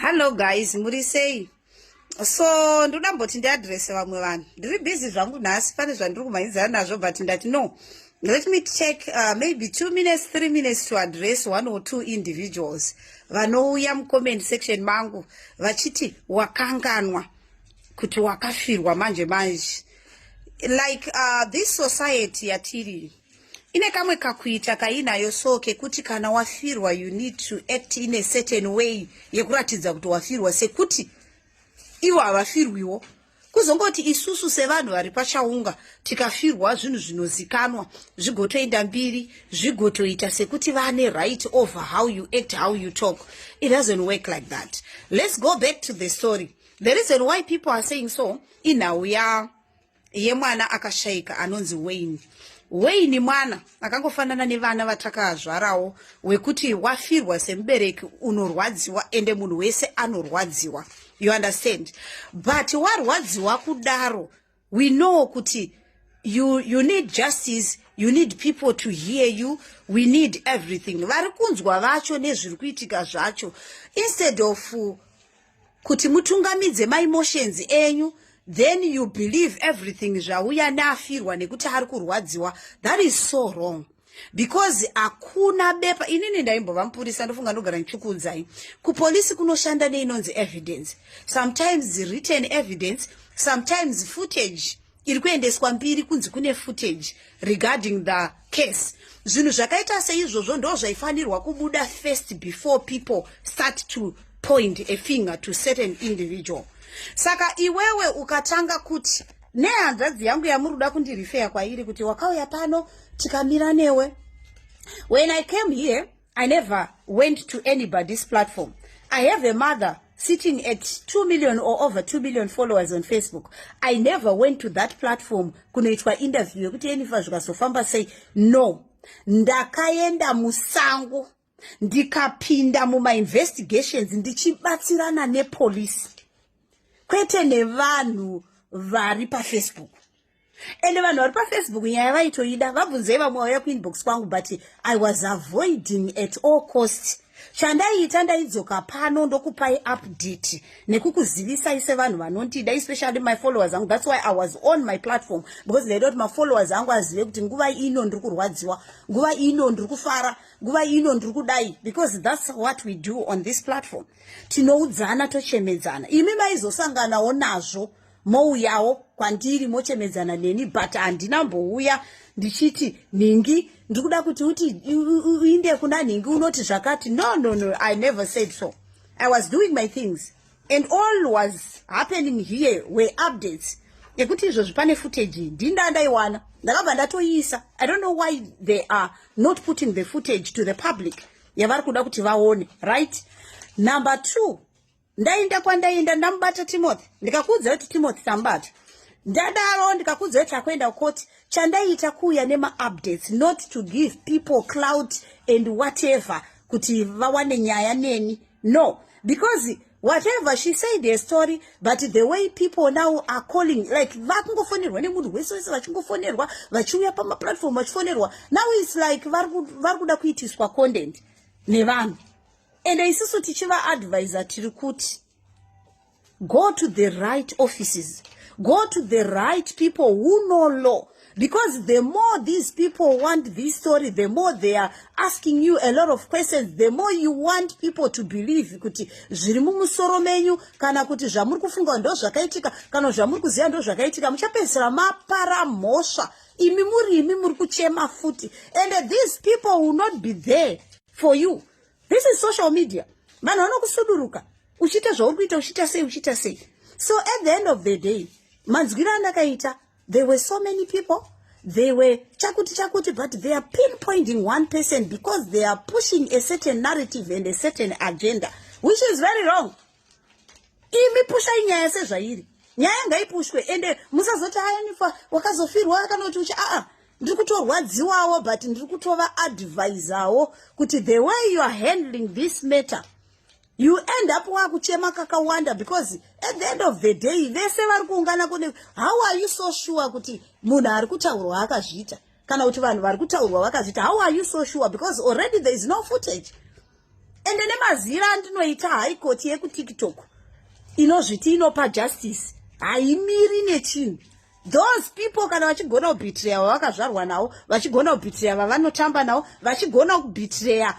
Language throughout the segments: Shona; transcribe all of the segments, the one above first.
Hello guys, muri sei? So ndoda mboti ndiadrese vamwe vanhu. Ndiri busy zvangu nhasi, pane zvandiri kumhanyidzana nazvo, but ndati no, let me take maybe 2 minutes, 3 minutes to address one or two individuals vanouya mucomment section mangu vachiti wakanganwa kuti wakafirwa manje manje. Like this society yatiri ine kamwe kakuita kainayo, so kekuti kana wafirwa, you need to act in a certain way yekuratidza kuti wafirwa, sekuti ivo havafirwiwo. Kuzongoti isusu sevanhu vari pachaunga tikafirwa, zvinhu zvinozikanwa, zvigotoenda mbiri, zvigotoita sekuti vane right over how you act, how you talk. It doesn't work like that. Let's go back to the story. The reason why people are saying so, inhau ya yemwana akashayika anonzi Wayne. Wayne mwana akangofanana nevana vatakazvarawo, wekuti wafirwa semubereki unorwadziwa, ende munhu wese anorwadziwa, you understand? But warwadziwa kudaro, we know kuti you need justice, you need people to hear you, we need everything. Vari kunzwa vacho nezviri kuitika zvacho, instead of kuti mutungamidze maemotions enyu, then you believe everything zvauya neafirwa nekuti ari kurwadziwa. That is so wrong, because hakuna bepa. Inini ndaimbova mupurisa, ndofunga ndogara ndichikuudzai, kupolisi kunoshanda neinonzi evidence, sometimes written evidence, sometimes footage iri kuendeswa mbiri kunzi kune footage regarding the case. Zvinhu zvakaita seizvozvo ndo zvaifanirwa kubuda first before people start to point a finger to certain individual. Saka iwewe ukatanga kuti nehanzvadzi yangu yamuri kuda kundirifeya kwairi kuti wakauya pano tikamira newe, when I came here, I never went to anybody's platform. I have a mother sitting at 2 million or over 2 million followers on Facebook. I never went to that platform kunoitwa interview yekuti enifa zvikazofamba sei. No, ndakaenda musango, ndikapinda mumainvestigations ndichibatsirana nepolisi, kwete nevanhu vari paFacebook. Ende vanhu vari paFacebook nyaya vaitoida, vabvunzei vamwe vauya kuinbox kwangu, but I was avoiding at all cost. Chandaiita, ndaidzoka pano ndokupai update nekukuzivisai sevanhu vanondida, especially my followers angu. That's why I was on my platform, because ndaida kuti mafollowers angu azive kuti nguva ino ndiri kurwadziwa, nguva ino ndiri kufara, nguva ino ndiri kudai, because that's what we do on this platform. Tinoudzana, tochemedzana. Imi maizosanganawo nazvo, mouyawo kwandiri, mochemedzana neni, but handina mbouya ndichiti nhingi ndiri kuda kuti uti uinde kuna nhingi unoti zvakati. No, no, no, I never said so. I was doing my things, and all was happening here were updates ekuti izvozvi pane footage ndinda ndaiwana, ndakabva ndatoiisa. I don't know why they are not putting the footage to the public yavari kuda kuti vaone, right? Number two, ndaenda kwandaenda, ndamubata Timothy, ndikakuudza kuti Timothy tamubata. Ndadaro ndikakuudza kuti akuenda kukoti. Chandaita kuuya nemaupdates, not to give people clout and whatever kuti vawane nyaya neni, no, because whatever she said, a story, but the way people now are calling, like vakungofonerwa nemunhu wese wese, vachingofonerwa, vachiuya pamaplatform vachifonerwa. Now it's like vari kuda kuitiswa content nevanhu. Ende isusu tichivaadvisa, tiri kuti go to the right offices, go to the right people who know law, because the more these people want this story, the more they are asking you a lot of questions, the more you want people to believe kuti zviri mumusoro menyu kana kuti zvamuri kufunga ndo zvakaitika kana zvamuri kuziva ndo zvakaitika. Muchapedzisira mapara mhosva imi muri imi muri kuchema futi, and these people will not be there for you. This is social media. Vanhu vanokusuduruka uchiita zvauri kuita, uchiita sei, uchiita sei. So at the end of the day, manzwiro andakaita, there were so many people, they were chakuti chakuti, but they are pinpointing one person because they are pushing a certain narrative and a certain agenda, which is very wrong. Imi pushai nyaya sezvairi, nyaya ngaipushwe, ende musazoti ayanifa wakazofirwa kana kuti uchi aa. Ndiri kutorwadziwawo, but ndiri kutova advisawo kuti the way you are handling this matter, you end up wakuchema kakawanda, because at the end of the day vese vari kuungana kune. How are you so sure kuti munhu ari kutaurwa akazviita, kana kuti vanhu vari kutaurwa vakazviita? How are you so sure? Because already there is no footage. Ende nemazira andinoita, High Court yekuTikTok inozviti inopa justice haimiri nechinhu. Those people, kana vachigona kubetraya vavakazvarwa navo, vachigona kubetraya vavanotamba navo, vachigona kubetraya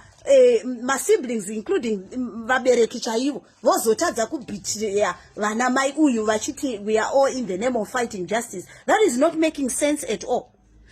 masiblings, including vabereki chaivo, vozotadza kubetraya vana mai uyu, vachiti we are all in the name of fighting justice? That is not making sense at all.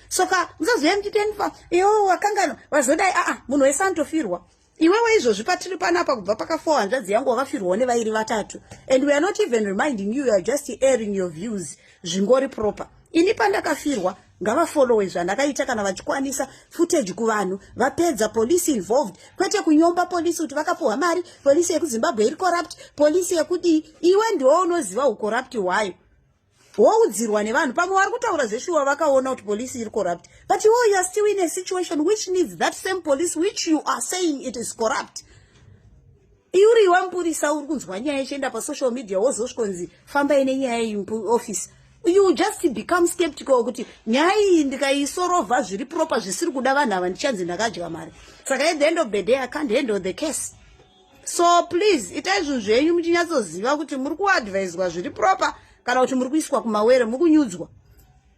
Soka musazoya muchitenifa iwo wakangano vazodai. Aa, munhu wese anotofirwa. Iwewe izvozvi patiri panapa, kubva pakafowa hanzvadzi yangu, wakafirwawo nevairi vatatu, and we are not even reminding you, you are just airing your views zvingori proper. Ini pandakafirwa, ngavafollowe zvandakaita kana vachikwanisa, footage kuvanhu vapedza, police involved, kwete kunyomba polisi kuti vakapuhwa mari, polisi yekuZimbabwe iri corrupt, polisi yekudii. Iwe ndiwo unoziva ucorrupt hwayo, woudzirwa nevanhu. Pamwe vari kutaura zveshuwa, vakaona kuti polisi iri corrupt, but iwo you are still in a situation which needs that same police which you are saying it is corrupt. Iuri iwe mupurisa uri kunzwa nyaya ichienda pasocial media, wozosvikonzi fambai nenyaya iyi office, you just become skeptical kuti nyaya iyi ndikaisorovha zviri proper, zvisiri kuda vanhu ava, ndichanzi ndakadya mari. Saka at the end of the day, I can't handle the case. So please, itai zvinhu zvenyu muchinyatsoziva kuti muri kuadviswa zviri proper kana kuti muri kuiswa kumawere, muri kunyudzwa,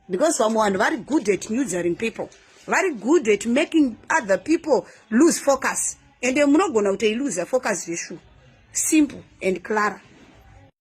because vamwe vanhu vari good at newsering people, vari good at making other people lose focus, ende munogona kutoiluza focus zveshu. Simple and clara.